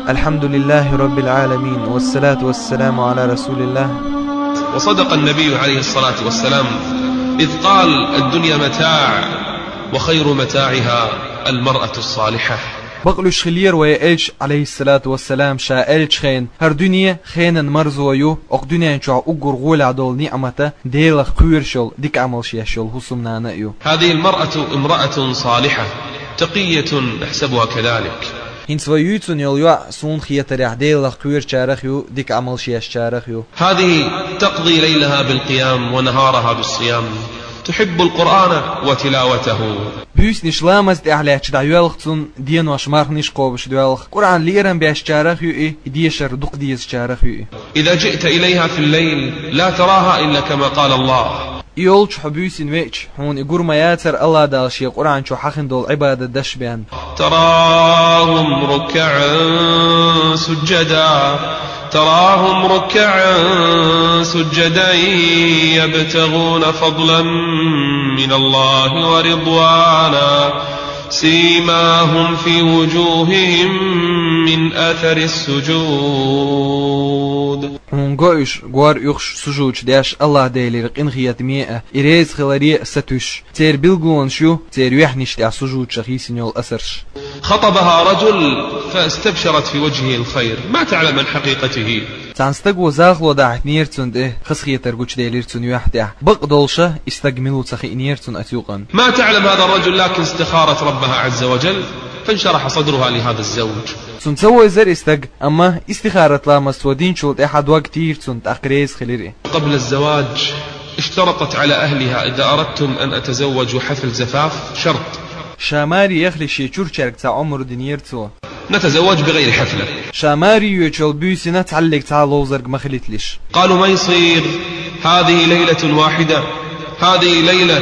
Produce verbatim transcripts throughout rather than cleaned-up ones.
الحمد لله رب العالمين، والصلاة والسلام على رسول الله. وصدق النبي عليه الصلاة والسلام إذ قال: الدنيا متاع وخير متاعها المرأة الصالحة. Бакълуш хилера вай Элча, алейхиссалату вассалам, ша аьллача хенан: «ХӀара дуьне хенан марзо ю, оха дуьнен чохь уггар гӀолехь долу ниӀмат Делах кхоьруш йолу, дика Ӏамалш еш йолу хӀусамнана а ю». هذه المرأة امرأة صالحة تقية، احسبها كذلك. ХӀинца вай юьйцун йолу йоӀ, суна хетарехь, Делах кхоьручарах ю, дика Ӏамалш ешчарах ю. هذه تقضي ليلها بالقيام ونهارها بالصيام، تحب القرآن وتلاوته. Буьйсанаш ламаз тӀехь лаьтташ дӀайоьлху цунна, денош, марханаш кхобуш доьлху. Къуръан лерам бешчарах ю и, и дешар дукха дезачарах ю и. إذا جئت إليها في الليل لا تراها إلا كما قال الله. И йолчу хьо буьйсина веача, хьуна и гур ма яцара, АллахӀ Дала Шен Къуръан чу хьахина долу Ӏибадат деш бен. تراهم ركعا سجدا، تراهم ركعا سجدا يبتغون فضلا من الله ورضوانا، سيماهم في وجوههم من أثر السجود. Хьуна го уьш, гор уьхуш, сужуд деш, АллахӀ Делера къинхетаме а, и реза хиларе а сатуьйсуш. Церан билгалонаш ю церан юьхьанаш тӀехь сужудашах йисина йолу асарш. خطبها رجل فاستبشرت في وجهه الخير، ما تعلم عن حقيقته. Цхьана стага захало дахьийтинера цунна тӀе, хазахетар гучуделира цунна юьхь тӀехь. Бакъдолуш и стаг мила ву ца хиънера цунна оцу юкъана. ما تعلم هذا الرجل، لكن استخارت ربها عز وجل، فانشرح صدرها لهذا الزوج. Цунна ца вевзара и стаг, амма истихарат ламаз цо динчул тӀаьхьа дог тийра цунна, тӀаккха реза хилира и. قبل الزواج اشترطت على أهلها: إذا أردتم أن أتزوج وحفل زفاف، شرط. Ша маре яхале шен чуьрчаьрга цхьа омра динера цо. نتزوج بغير حفلة. Ша маре йоьчу йолу буьйсина цхьаллиг цхьа ловзарг ма хилийталаш. قالوا: ما يصير، هذه ليلة واحدة، هذه ليلة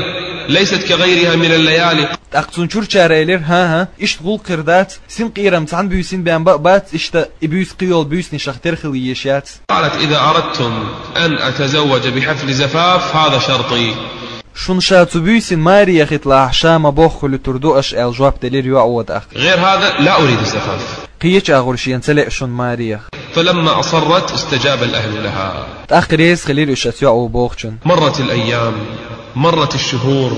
ليست كغيرها من الليالي. ТӀаккха цуьнан чуьрчара элира: «ХӀан-хӀа, иштта гӀуллакх хир дац, синкъерам цхьана буьйсина бен бан а бац, иштта и буьйса кхин йолу буьйсанашах тера хила езаш яц». قالت: إذا أردتم أن أتزوج بحفل زفاف، هذا شرطي. Шуна ша цу буьйсина маре яхийталахь, ша ма-боххуьлуьйтур ду аша, аьлла жоп делира йоӀа тӀаккха. غير هذا لا أريد الزفاف. Кхечу агӀор шена ца лаьа шуна маре яха. فلما أصرت استجاب الأهل لها. ТӀаккха реза хилира уьш оцу йоӀа бохучунна. مرت الأيام، مرت الشهور.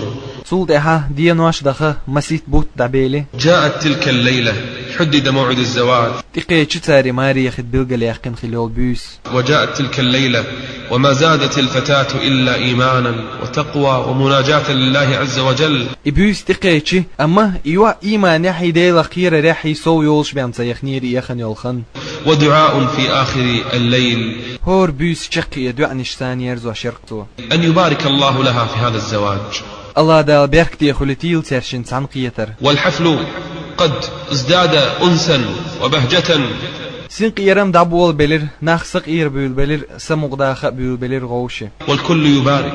Цул тӀаьхьа денош даха, масийтта бутт дӀабели. جاءت تلك الليلة، حدد موعد الزواج. ТӀекхечи цара маре яхийта билгалъяьккхина хилла йолу буьйса. وجاءت تلك الليلة وما زادت الفتاة إلا إيمانا وتقوى ومناجاة لله عز وجل. И буьйса тӀекхечи, амма и йоӀ ийманехьий, Делах кхерарехьий сов йолуш бен ца яхнера и яхана йолу хан. ودعاء في آخر الليل. ХӀора буьйса чекхъе доӀанаш царна ерзош яра цо. أن يبارك الله لها في هذا الزواج. АллахӀ Дала беркате хуьлийтийла церан шина цхьаьнакхетар. والحفل قد ازداد أنسا وبهجة. Синкъерам дӀаболабелира, нах сакъерабуьйлабелира, самукъадаха а буьйлабелира гӀовши. والكل يبارك: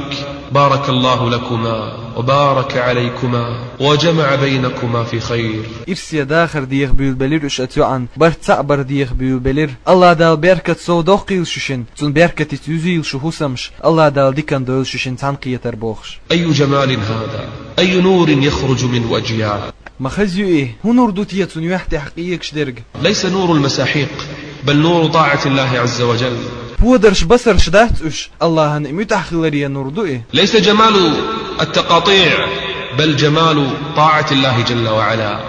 بارك الله لكما وبارك عليكما وجمع بينكما في خير. Ирсе дахар деха буьйлабелира уьш оцу йоӀана, барт цхьаъ бар деха буьйлабелира. АллахӀ Дала беркат сов доккхийла шу шина, цуьнан беркатица юзийла шу хӀусамаш, АллахӀ Дала диканна дойла шу шина цхьаьнакхетар бохуш. أي جمال هذا، أي نور يخرج من وجهها. Ма хаза ю и, хӀун нур ду те цуьнан юьхь тӀехь къегаш дерг? ليس نور المساحيق، بل نور طاعة الله عز وجل. Подарш, басарш дац уьш, АллахӀана и муьтӀахь хиларе нур ду и. ليس جمال التقاطيع، بل جمال طاعة الله جل وعلا.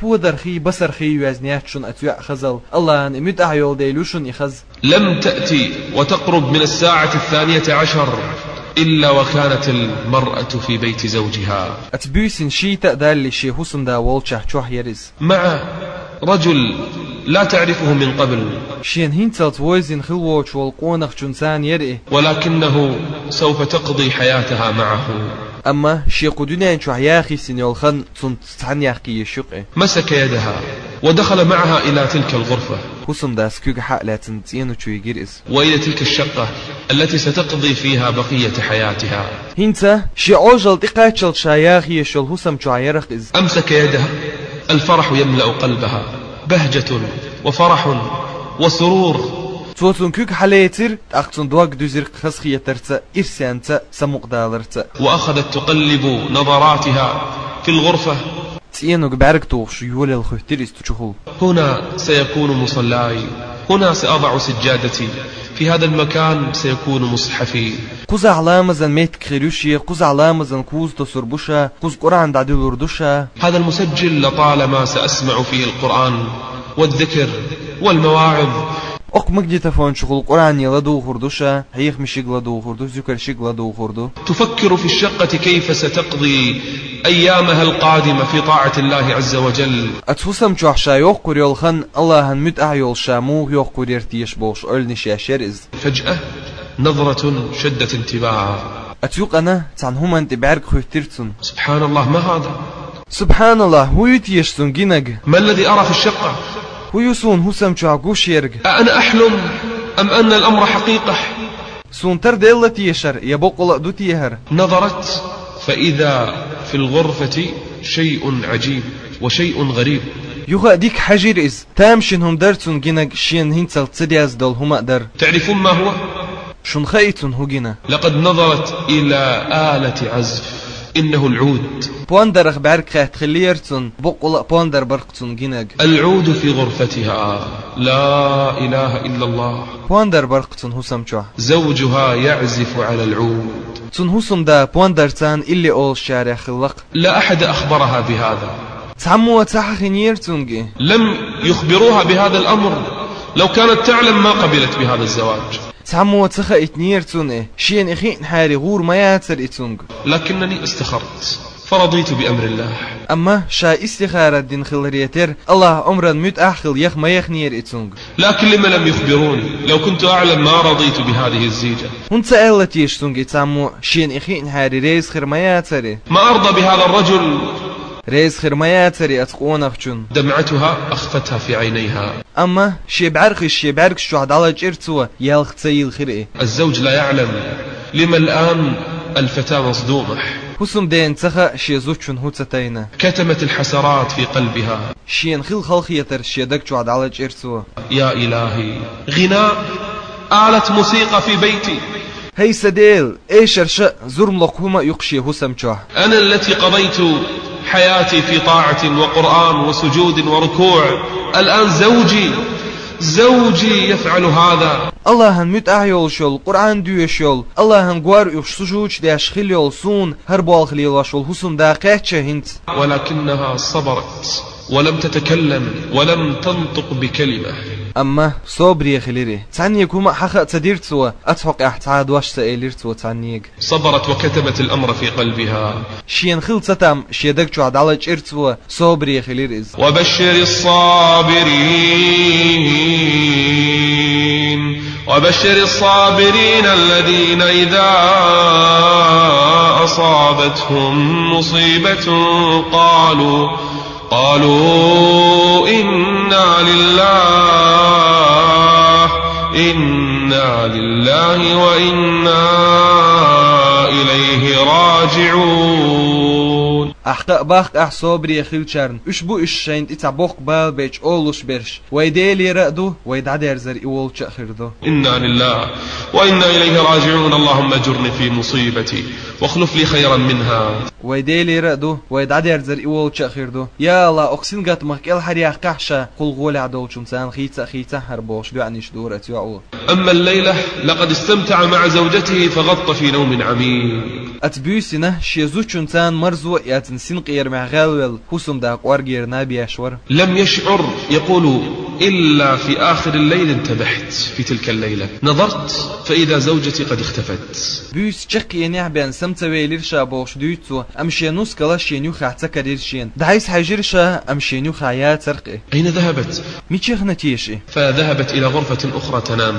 Подархий, басархий йоьзна яц шуна оцу йоӀа хазалла, АллахӀана и муьтӀахь йолу дела ю шуна и хаза. لم تأت وتقرب من الساعة الثانية عشر إلا وكانت المرأة في بيت زوجها. Оцу буьйсина шийтта а далале шен хӀусамда волчохь чохь яра иза. مع رجل لا تعرفه من قبل. Шена хӀинцалц вевзина хилла воцуш волу къонахчунна царна яра и. ولكنه سوف تقضي حياتها معه. Амма шен кху дуьнен чохь яха йисина йолу хан цунца цхьаьна яккха езаш ю-кх и. مسك يدها ودخل معها إلى تلك الغرفة. ХӀусамдас куьг хьа а лаьцна цӀено чу йигира иза. وإلى تلك الشقة التي ستقضي فيها بقية حياتها. ХӀинца шен Ӏожалла тӀекхаччалц ша яха езаш йолу хӀусам чохь яра-кх иза. أمسك يدها، الفرح يملأ قلبها، بهجة وفرح وسرور. Цо цуьнан куьг хьалецира, тӀаккха цуьнан дог дуьзира хазахетарца, ирсенца, самукъадаларца. وأخذت تقلب نظراتها في الغرفة. ЦӀенаг бӀарг тухуш йолаелла хоьттира иза чухула. هنا سيكون مصلاي، هنا سأضع سجادتي، في هذا المكان سيكون مصحفي. Кхузахь ламазан меттиг хир ю шен, кхузахь ламазан куза тосур бу ша, кхуза Къуръан дӀадуьллур ду ша. هذا المسجل لطالما سأسمع فيه القرآن والذكر والمواعظ. Оцу магнитофон чухула Къуръане ладугӀур ду ша, хьехамашка ладугӀур ду, зуькаршка ладугӀур ду. تفكر في الشقة كيف ستقضي أيامها القادمة في طاعة الله عز وجل. Оцу хӀусам чохь ша йоккхур йолу хан Аллахьан муьтӀахь йолуш ша муха йоккхур яра теша бохуш ойланаш еш яра иза. فجأة نظرة شدت انتباهها. Оцу юкъана цхьана хӀуманна тӀе бӀаьрг хоьттира цунна. سبحان الله، ما هذا؟ Субханаллах, хӀун ю теша цунна гинарг? ما الذي أرى في الشقة؟ ХӀун ю суна хӀусам чохь гуш ерг? أأنا أحلم أم أن الأمر حقيقة؟ Суна тарделла тешара, я боккъала а ду техьара? نظرت فإذا في الغرفة شيء عجيب وشيء غريب. Юха а дика хьаьжира иза. Тамашийна хӀума дара цунна гинарг, шена хӀинццалц ца дезна долу хӀума а дара. تعرفون ما هو؟ Шуна хаьий цунна хӀун гина? لقد نظرت إلى آلة عزف، إنه العود. Пондарах бӀаьрг хетта хиллера цунна, боккъала а пондар бара-кх цунна гинарг. العود في غرفتها. لا إله إلا الله. Пондар бара-кх цунна хӀусам чохь. زوجها يعزف على العود. Цунна хӀусамда пондар царна илли олушчарех хилла-кх. لا أحد أخبرها بهذا. Цхьаммо ца хьахийнера цуьнга и. لم يخبروها بهذا الأمر. لو كانت تعلم ما قبلت بهذا الزواج. Цхьаммо ца хаийтинера цунна и. Шена и хиънахьара гӀур ма яцара и цуьнга. لكنني استخرت فرضيت بأمر الله. Амма ша истихара дина хиларе терра, Аллахьан омран муьтӀахь хила яха ма яхнера и цуьнга. لكن لم يخبروني، لو كنت أعلم ما رضيت بهذه الزيجة. ХӀунда ца аьлла теша цуьнга и цхьаммо, шена и хиънахьара реза хир ма яцара и? ما أرضى بهذا الرجل. Реза хир ма яцара и оцу къонахчунна. دمعتها أخفتها في عينيها. Амма шен бӀаьрхиш шен бӀаьргаш чохь дӀалачкъира цо, ялх ца йилхира и. الزوج لا يعلم لم الآن الفتاة مصدومة. ХӀусамдена ца хаьа шен зудчунна хӀун ца тайна. كتمت الحسرات في قلبها. Шена хилла халахетарш шен даг чохь дӀалачкъира цо. يا إلهي، غناء، آلة موسيقى في بيتي. ХӀай сан Дела, эшарш а, зурма локху хӀума а ю-кх шен хӀусам чохь. أنا التي قضيت حياتي في طاعة وقرآن وسجود وركوع. الآن زوجي، زوجي يفعل هذا. Аллахьан муьтӀахь йолуш йолу, Къуръан доьшуш йолу, Аллахьан гор а уьхуш сужудаш деш хилла йолу суна хӀара болх лелош волу хӀусамда кхаьчча хӀинца. ولكنها صبرت ولم تتكلم ولم تنطق بكلمة. Амма собаре хилира и. Цхьаннега хӀума а хьаха а ца дира цо, оцу хьокъехь цхьа а дош ца элира цо цхьаннега. صبرت وكتمت الأمر في قلبها. Шена хилла цатам шен даг чохь дӀалачкъира цо, собаре хилира иза. وبشر الصابرين، وبشر الصابرين الذين إذا أصابتهم مصيبة قالوا، قالوا إنا لله، إنا لله وإنا إليه راجعون. Ахьа кхаъ баккха ахь собаре хиллачарна, уьш бу уьш шайна тӀе цхьа боккха бала бечу олуш берш. Вай Делера а ду, вай дӀадерзар и волча а хир ду. إنا لله وإنا إليه راجعون. اللهم أجرني في مصيبتي واخلف لي خيرا منها. Вай Делера а ду, вай дӀадерзар и волча а хир ду. Я АллахӀ, оха сингаттамах кӀелхьаръяьккхахьа ша, кхул гӀолехь долчунна царна хийца а хийцахьа хӀара бохуш доӀанаш дора оцу йоӀо. أما الليلة لقد استمتع مع زوجته فغط في نوم عميق. Оцу буьйсина шен зудчунна царна марзо а эцна синкъерамехь гӀелвелла, хӀусамда кӀоргера наб еш вара. لم يشعر، يقول، إلا في آخر الليل انتبهت في تلك الليلة. نظرت فإذا زوجتي قد اختفت. Буьйса чаккхенехь бен сама ца велира ша бохуш дуьйцу цо, амма шен нускал шен юххехь ца карира шена. ДӀасахьаьжира ша, амма шен юххехь яцара-кх и. أين ذهبت؟ Мича яхна теша и? فذهبت إلى غرفة أخرى تنام.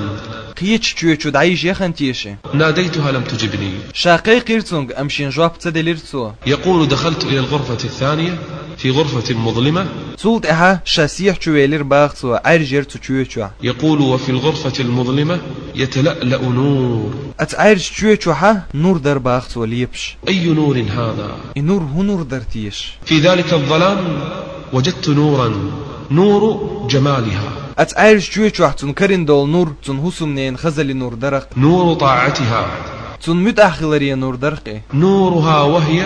Кхечу чоь чу дӀайижа яхна теша и? ناديتها لم تجبني. Ша кхайкхира цуьнга, амма шена жоп ца делира цо. يقول: دخلت إلى الغرفة الثانية، في غرفة مظلمة. Цул тӀаьхьа ша сехьа чу велира баха цо, Ӏаьржа яра цу чоь чохь. يقول: وفي الغرفة المظلمة يتلألأ نور. Оцу Ӏаьржачу чоь чохьа нур дара баха цо лепаш. أي نور هذا؟ И нур хӀун нур дара теша? في ذلك الظلام وجدت نورا، نور جمالها. Оцу Ӏаьржачу чоь чохь цунна карийна долу нур, цунна хӀусамненан хазаллин нур дара-кх. نور طاعتها. Цунна муьтӀахь хиларе нур дара-кх и. نورها وهي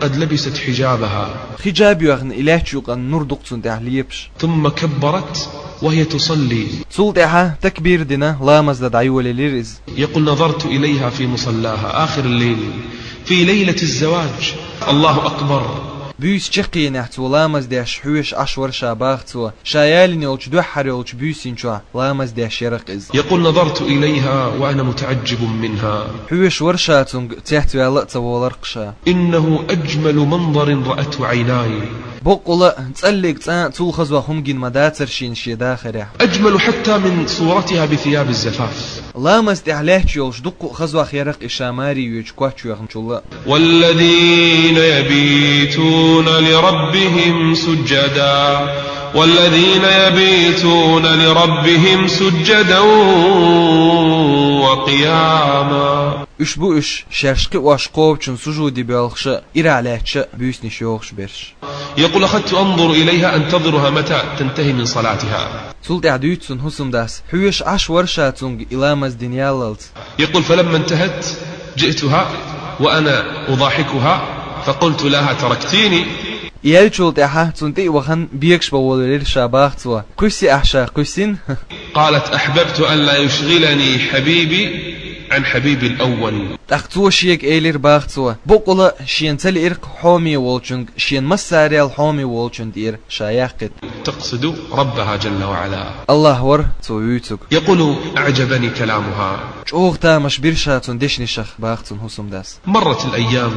قد لبست حجابها. Хиджаб йоьхна и лаьтташ юкъа нур ду-кх цунна тӀехь лепаш. ثم كبرت وهي تصلي. Цул тӀаьхьа такбир дина, ламаза дӀайолаелира иза. يقول: نظرت إليها في مصلاها آخر الليل في ليلة الزواج. الله أكبر. Буьйса чаккхенехь цо ламаз деш хьоьжуш Ӏаш вара ша, бах цо. Ша ялийна йолчу дуьххьара йолчу буьйсина чохь ламаз деш яра-кх иза. يقول: نظرت إليها وأنا متعجب منها. Хьоьжуш вара ша цуьнга, цецваьлла а ца волара-кх ша. إنه أجمل منظر رأته عيناي. Баккъала а, цӀаллиг цкъа а цул хазох хӀума гина ма дацара шена шен дахарехь. أجمل حتى من صورتها بثياب الزفاف. Ламаза тӀехь лаьтташ йолуш дуккха а хазох яра-кх и ша маре йоьдучу коч йоьхначул а. والذين يبيتون لربهم سجدا. والذين يبيتون لربهم سجدا وقياما. Уьш бу уьш, шаьш кхиош кховдачун сужуде боьлхуш а, ирахь лаьтташ а буьйсанаш йохуш берш. يقول: أخذت أنظر إليها أنتظرها متى تنتهي من صلاتها. Цул тӀаьхьа дуьйцу цуьнан хӀусамдас, хьоьжуш Ӏаш вара ша цуьнга и ламаз дина яллалц. يقول: فلما انتهت جئتها وأنا أضاحكها فقلت لها: تركتيني. И яьллачул тӀаьхьа цунна тӀе а вахана, бегаш бан волавелира ша, бах цо. Кхуьссий ахь ша, кхуьссина? قالت: أحببت أن لا يشغلني حبيبي عن حبيبي الأول. ТӀаккха цо шега элира, бах цо, баккъала а шена ца лиира-кх хьоме волчуьнга шена массарел хьоме волчун тӀера ша яккхийта. تقصد ربها جل وعلا. АллахӀ вара цо вуьйцург. يقول: أعجبني كلامها. ЧӀогӀа тамаш бира ша цуьнан дешнашах, бах цуьнан хӀусамдас. مرت الأيام.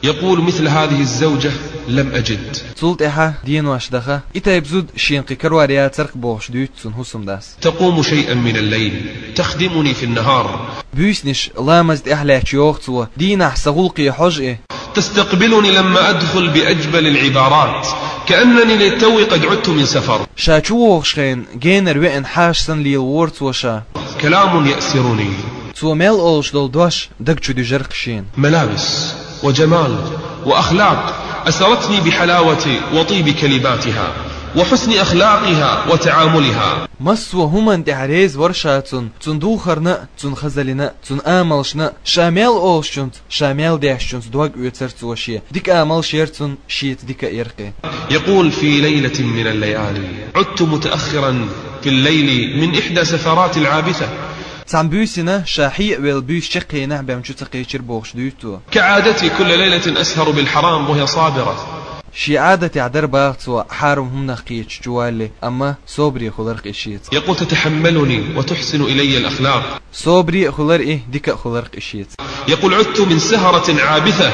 يقول: مثل هذه الزوجة لم أجد. Цул тӀаьхьа денош даха, и тайпа зуда шена кхин карор яцара-кх бохуш дуьйцу цуьнан хӀусамдас. تقوم شيئا من الليل تخدمني في النهار. Буьйсанаш ламаза тӀехь лаьтташ йоху цо, дийнахь сан гӀуллакхе хьожу и. تستقبلني لما أدخل بأجمل العبارات كأنني لتوي قد عدت من سفر. Ша чу вогӀуш хенахь, генара веана хьаша санна лелавора цо ша. كلام يأسرني. Цо мел олуш долу дош даг чу дуьжура-кх шена. ملابس وجمال وأخلاق أسرتني بحلاوة وطيب كلماتها وحسن أخلاقها وتعاملها. Массо а хӀуманна тӀехь реза вара ша цунна, цуьнан духарна а, цуьнан хазаллина а, цуьнан амалшна а, ша мел олучуьнца, ша мел дешчуьнца дог оьцура цо шен, дика амалш яра цуьнан, шеца дика а яра-кх и. يقول: في ليلة من الليالي عدت متأخرا في الليل من إحدى سفرات العابثة. Цхьана буьйсина ша хье а велла, буьйса чаккхенехь бен чу ца кхечира бохуш дуьйцу цо. كعادتي كل ليلة أسهر بالحرام وهي صابرة. Шен Ӏадатехь дара, бах цо, хьарам хӀуманах кхеташ чувалале, амма собаре хуьлура-кх и шеца. يقول: تتحملني وتحسن إلي الأخلاق. Собаре а хуьлура и, дика а хуьлура-кх и шеца. يقول: عدت من سهرة عابثة.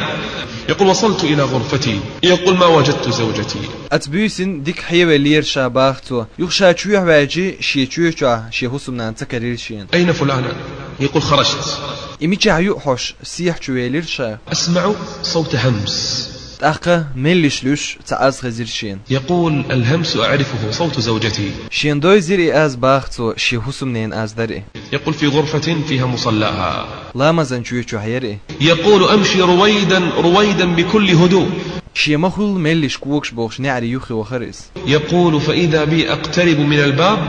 يقول: وصلت إلى غرفتي. يقول: ما وجدت زوجتي. Оцу буьйсина дика хьевеллера ша, бах цо. Юха ша чоьхьа ваьлча, шен чоь чохь шен хӀусамнана ца карийра шена. أين فلانة؟ يقول: خرجت. И мичахь ю хьожуш, сехьа чу велира ша. أسمع صوت همس. ТӀаккха меллиш луьйш цхьа аз хезира шена. يقول: الهمس أعرفه، صوت زوجتي. Шена дойзира и аз, бах цо, шен хӀусамненан аз дара и. يقول: في غرفة فيها مصلاها. Ламазан чоь чохь яра и. يقول: أمشي رويدا رويدا بكل هدوء. Шен ма-хуьллу меллиш когаш бохуш неӀаре юххе вахара иза. يقول: فإذا بي أقترب من الباب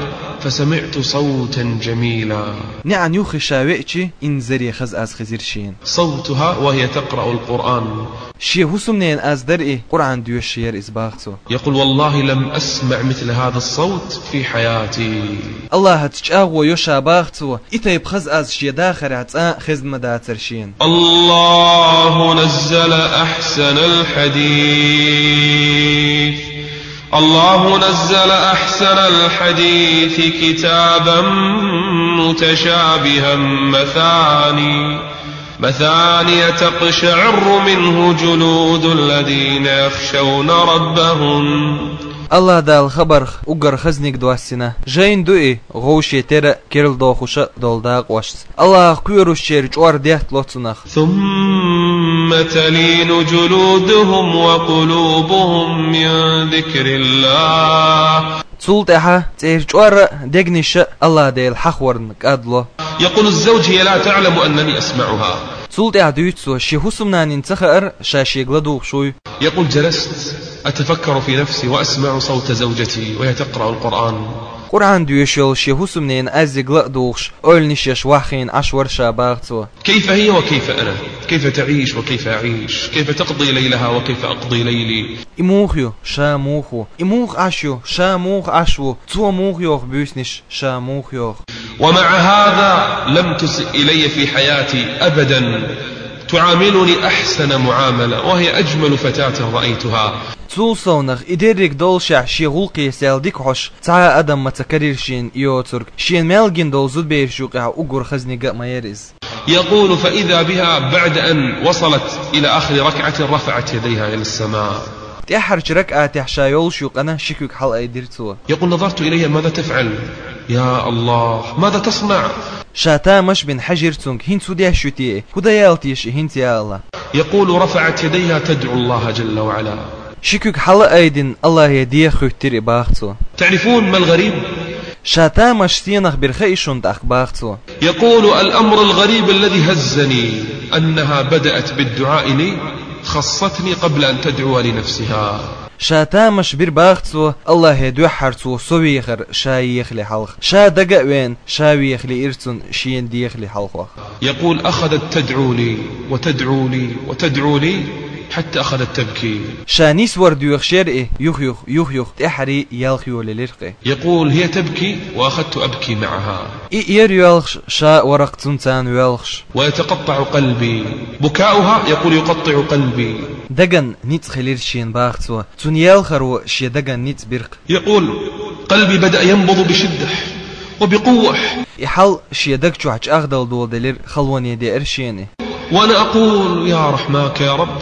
فسمعت صوتا جميلا. НеӀан юххе ша веача, инзаре хаза аз хезира шена. صوتها وهي تقرأ القرآن. Шен хӀусамненан аз дара и, Къуръан доьшуш яра иза, бах цо. يقول: والله لم أسمع مثل هذا الصوت في حياتي. АллахӀаца чӀагӀо йо ша, бах цо, и тайпа хаза аз шен дахарехь цкъа а хезна ма дацара шена. الله نزل أحسن الحديث. الله نزل أحسن الحديث كتابا متشابها مثاني، مثاني تقشعر منه جلود الذين يخشون ربهم. АллахӀ Дала хабарх уггар хазниг доссина. Жайна ду и, гӀовше тера а, керла дохуш а долу дакъошца. АллахӀах кхоьручеран чӀор деттало цунах. ثم تلين جلودهم وقلوبهم من ذكر الله. Цул тӀаьхьа цӀера чӀор а, дегнаш а АллахӀ Дела хьахорна кӀадло. يقول الزوج: هي لا تعلم أنني أسمعها. Цул тӀаьхьа дуьйцу цо, шен хӀусамнанина ца хаьара, ша шега ладугӀуш вуй. يقول: جلست أتفكر في نفسي وأسمع صوت زوجتي وهي تقرأ القرآن. Къуръан доьшуш йолу шен хӀусамненан Ӏаьззиг ла а духуш, ойланаш еш ваххийна Ӏаш вара ша, баха цо. كيف هي وكيف أنا؟ كيف تعيش وكيف أعيش؟ كيف تقضي ليلها وكيف أقضي ليلي؟ И муха ю, ша муха ву? И муха Ӏаш ю, ша муха Ӏаш ву? Цо муха йоху буьйсанаш, ша муха йоху? ومع هذا لم تسئ إلي في حياتي أبدا، تعاملني أحسن معاملة، وهي أجمل فتاة رأيتها. Цул совнах, и дерриг доллушехь, шен гӀуллакхе сел дика хьош цхьа а адам ма ца карийра шена и йоцург. Шена мел гина долу зудабераш юкъехь уггар хазаниг а ма яра иза. يقول: فإذا بها بعد أن وصلت إلى آخر ركعة رفعت يديها إلى السماء. ТӀаьххьарчу ракаӀатехь ша йолуш юкъана ши куьг хьалаайдира цо. يقول: نظرت إليها: ماذا تفعل؟ يا الله، ماذا تصنع؟ Ша тамаш бина хьаьжира цуьнга, хӀинца хӀун деш ю те? ХӀун дан яла теша и хӀинца, я АллахӀ? يقول: رفعت يديها تدعو الله جل وعلا. Ши куьг хьалаайдина, АллахӀе деха хӀуьттира и, баха цо. تعرفون ما الغريب؟ Ша тамаш стенах бира хаьий шуна тӀаккха, баха цо. يقول: الأمر الغريب الذي هزني أنها بدأت بالدعاء لي، خصتني قبل أن تدعو لنفسها. Ша тамаш бира, баха цо, АллахӀе дуьххьара цо со вехар ша ехале хьалха. Ша дага а вена, ша веха лиира цунна шена дехале хьалхох. يقول: أخذت تدعو لي وتدعو لي وتدعو لي حتى أخذت تبكي. Ша нисвар доьхуш яра и, юх-юх, юх-юх, тӀаьххьара ялх йолаелира-кх и. يقول: هي تبكي وأخذت أبكي معها. И яра йоьлхуш, ша а вара-кх цунна царна воьлхуш. ويتقطع قلبي. بكاؤها، يقول، يقطع قلبي. Дагна ницкъ хилира шена, баха цо. Цунна елхаро шен дагна ницкъ бира-кх. يقول: قلبي بدأ ينبض بشدة وبقوة. И хьал шен даг чохь чӀагӀдала доладелира халоне деара шена. وأنا أقول: يا رحماك يا رب،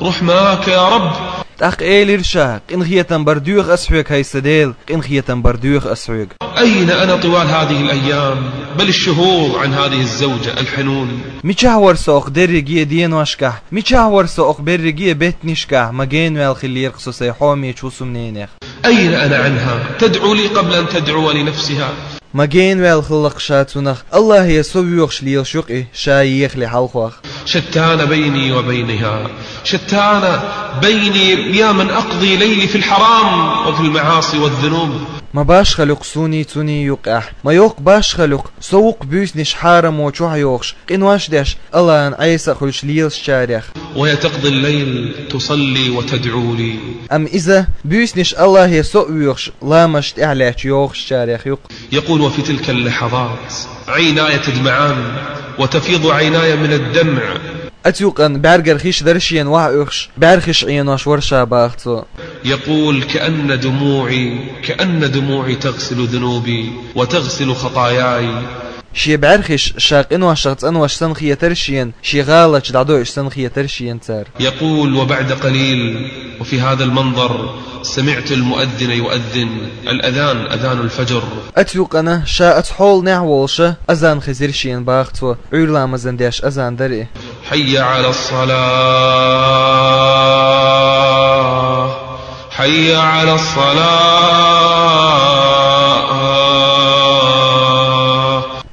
رحماك يا رب. ТӀаккха элира ша: «Къинхетам бар доьху ас хьоьга, хӀай сан Дела, къинхетам бар доьху ас хьоьга». أين أنا طوال هذه الأيام، بل الشهور، عن هذه الزوجة الحنون؟ Мичахь вара со окху дерриге деношкахь? Мичахь вара со окху берриге беттанашкахь, ма генаваьлла хиллера-кх со сайн хьомечу хӀусамненех? أين أنا عنها؟ تدعو لي قبل أن تدعو لنفسها. Ма генаваьлла хилла-кх ша цунах, АллахӀе со воьхуш лелаш ю-кх и, ша ехале хьалхох. شتان بيني وبينها، شتان بيني يا من أقضي ليلي في الحرام وفي المعاصي والذنوب. Ма башхалла-кх суний цуний юкъехь, ма йоккха башхалла-кх со вукху буьйсанаш хьарамо чохь йохуш, къинош деш, АллахӀан Ӏеса а хуьлуш лелачарех. وهي تقضي الليل تصلي وتدعو لي. Амма иза буьйсанаш АллахӀе со а воьхуш, ламазаш тӀаьхьа лаьтташ йохучарех ю-кх. يقول: وفي تلك اللحظات عيناي تدمعان وتفيض عيناي من الدمع. Оцу юкъана бӀаьргара хиш дара шена охьаоьхуш, бӀаьрхиш Ӏенош вара ша, баха цо. يقول: كأن دموعي، كأن دموعي تغسل ذنوبي وتغسل خطاياي. Шен бӀаьрхиш ша къиношах цӀанош санна хетара шена, шен гӀалаташ дӀадойуш санна хетара шена цара. يقول: وبعد قليل، وفي هذا المنظر، سمعت المؤذن يؤذن، الأذان، أذان الفجر. Оцу юкъана ша оцу хьоланехь а волуша, азан хезира шена, баха цо, Ӏуьйра ламазан деш азан дара и. حي على الصلاة، حي على الصلاة.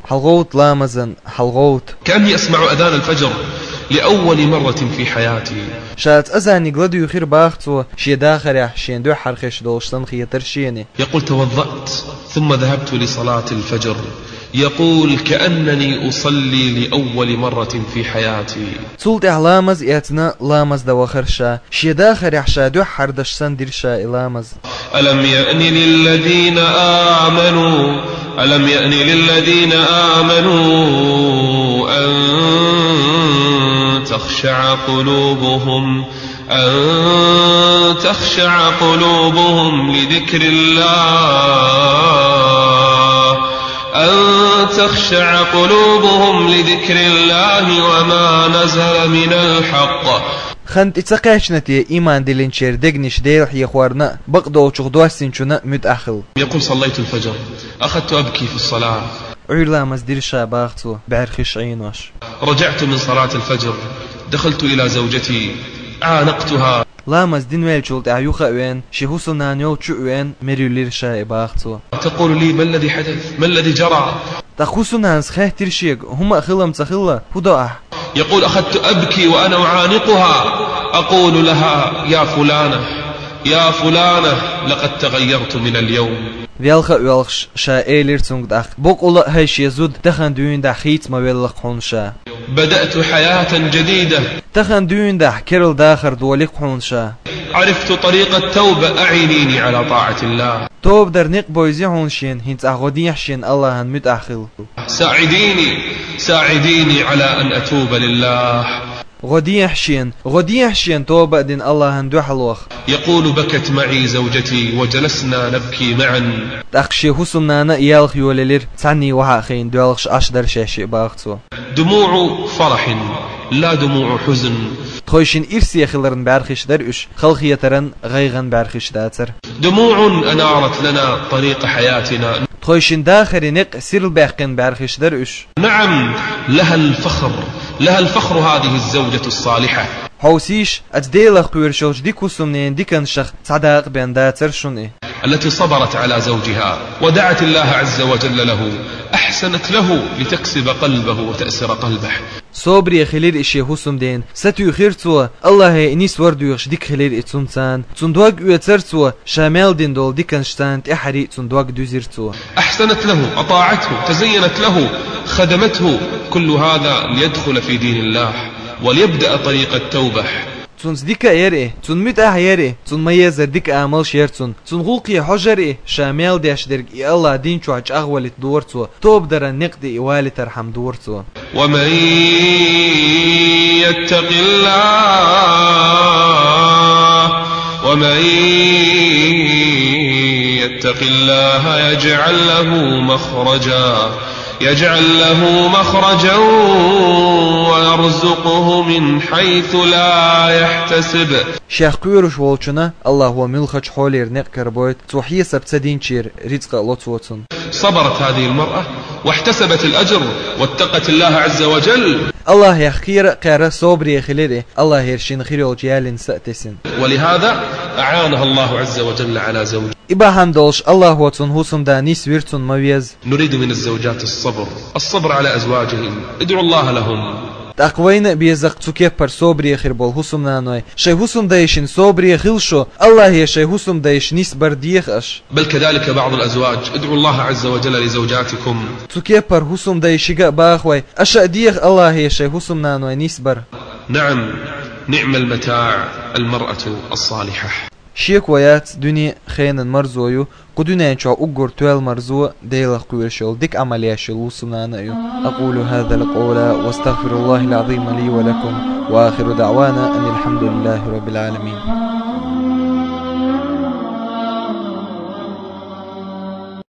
ХьалагӀовтта ламазан, хьалагӀовтта. كأني أسمع أذان الفجر لأول مرة في حياتي. Ша оцу азаниг ладуьйхира, баха цо, шен дахарехь шена дуьххьара хезаш долуш санна хетара шена. يقول: توضأت ثم ذهبت لصلاة الفجر. يقول: كأنني أصلي لأول مرة في حياتي. Цул тӀаьхьа ламаз а эцна, ламаз дан вахара ша. Шен дахарехь ша дуьххьара деш санна дира ша и ламаз. ألم يأن للذين آمنوا، ألم يأن للذين آمنوا أن تخشع قلوبهم، أن تخشع قلوبهم لذكر الله، أن تخشع قلوبهم لذكر الله وما نزل من الحق. Хан тӀе ца кхаьчна те ийман диллинчеран дегнаш Дела хьехорна а, бакъдолчух доссинчунна а муьтӀахь хила? يقول: صليت الفجر، أخذت أبكي في الصلاة. Ӏуьйра ламаз дира ша, баха цо, бӀаьрхиш Ӏенош. رجعت من صلاة الفجر، دخلت إلى زوجتي، عانقتها. Ламаз дина веллачул тӀаьхьа юха а веана, шен хӀусамнана йолчу а веана, мера юьллира ша и, баха цо. تقول لي: ما الذي حدث؟ ما الذي جرى؟ ТӀаккха хӀусамнанас хаьттира шега, хӀума а хила-м ца хилла, хӀун до ахь? يقول: أخذت أبكي وأنا أعانقها، أقول لها: يا فلانة، يا فلانة، لقد تغيرت من اليوم. Велха а воьлхуш, ша элира цунга тӀаккха: «Бокъонца а хӀай шен зуда, тахан дуьйна дӀа хийца ма велла-кх хьуна ша. بدأت حياة جديدة. Тахан дуьйна дӀа керла дахар дола-кх хьуна ша. عرفت طريق التوبة، أعينيني على طاعة الله. Тоба дара никъ бовзийла хьуна шена, хӀинца ахь гӀо дехьа шена АллахӀан муьтӀахь хила. ساعديني، ساعديني على أن أتوب لله. ГӀо дехьа шена, гӀо дехьа шена тоба а дина АллахӀан дуьхьа лоха». يقول: بكت معي زوجتي وجلسنا نبكي معا. ТӀаккха шен хӀусамнана а елха йолаелира, цхьаьна вахьа а хайна, доьлхуш Ӏаш дара шаьшшиъ, бах цо. دموع فرح، لا دموع حزن. Тхойшинна ирсе хиларан бӀаьрхиш дара уьш, халахетаран, гӀайгӀан бӀаьрхиш дацара. دموع أنارت لنا طريق حياتنا. Тхойшинна дахаран никъ сирла баьккхина бӀаьрхиш дара уьш. نعم، لها الفخر، لها الفخر هذه الزوجة الصالحة. Хьовсийша, оцу Делах кхоьруш йолчу дика хӀусамненан диканашах цхьа дакъа бен дацара шуна и. التي صبرت على زوجها ودعت الله عز وجل له، أحسنت له لتكسب قلبه وتأسر قلبه. Собаре хилира и шен хӀусамдена, сатуьйхира цо, АллахӀе и нисвар доьхуш дика хилира и цунна царна. Цунна дог оьцура цо, ша мел дина долу диканаш царна тӀаьхьарий а цунна дог дуьзира цо. أحسنت له، أطاعته، تزينت له، خدمته، كل هذا ليدخل في دين الله وليبدأ طريق التوبة. Цунца дика а яра и, цунна муьтӀахь яра и, цунна ма-еззара дика амалш яра цунна. Цунна гӀуллакхе хьожура и, ша мел деш дерг и АллахӀан дин чохь чӀагӀвалийта дора цо, тоба даран некъ тӀе и валийтархьама дора цо. ومن يتق الله، ومن يتق الله يجعل له مخرجا، يجعل له مخرجا ويرزقه من حيث لا يحتسب. Шех кхоьруш волчунна АллахӀо муьлххачу хьолера некъ карабойту, цо хьесап ца динчеран рицкъа а ло цо цунна. صبرت هذه المرأة واحتسبت الأجر واتقت الله عز وجل. АллахӀах кхера а кхаьрна, собаре хилира и, АллахӀера шена хир йолчу ялин са а тесна. ولهذا أعانها الله عز وجل على زوجها. И бахьана долуш АллахӀо цунна хӀусамда нисвира цунна ма-веззара. نريد من الزوجات الصبر، الصبر على أزواجهن، ادعوا الله لهم. ТӀаккха вайна а беза-кх цу кеппара собаре хир болу хӀусамнаной. Шайн хӀусамдайшна собаре хила шу, АллахӀе шайн хӀусамдайш нисбар деха аша. بل كذلك بعض الأزواج، ادعوا الله عز وجل لزوجاتكم. Цу кеппара хӀусамдайшка а баха вай, аша а деха АллахӀе шайн хӀусамнаной нисбар. نعم، نعم المتاع المرأة الصالحة. Шеко яц, дуьне хенан марзо ю, кху дуьнен чохь уггар тоьлла марзо Делах кхоьруш йолу дика Ӏамал еш йолу хӀусамнана а ю. أقول هذا القول وأستغفر الله العظيم لي ولكم، وآخر دعوانا أن الحمد لله رب العالمين.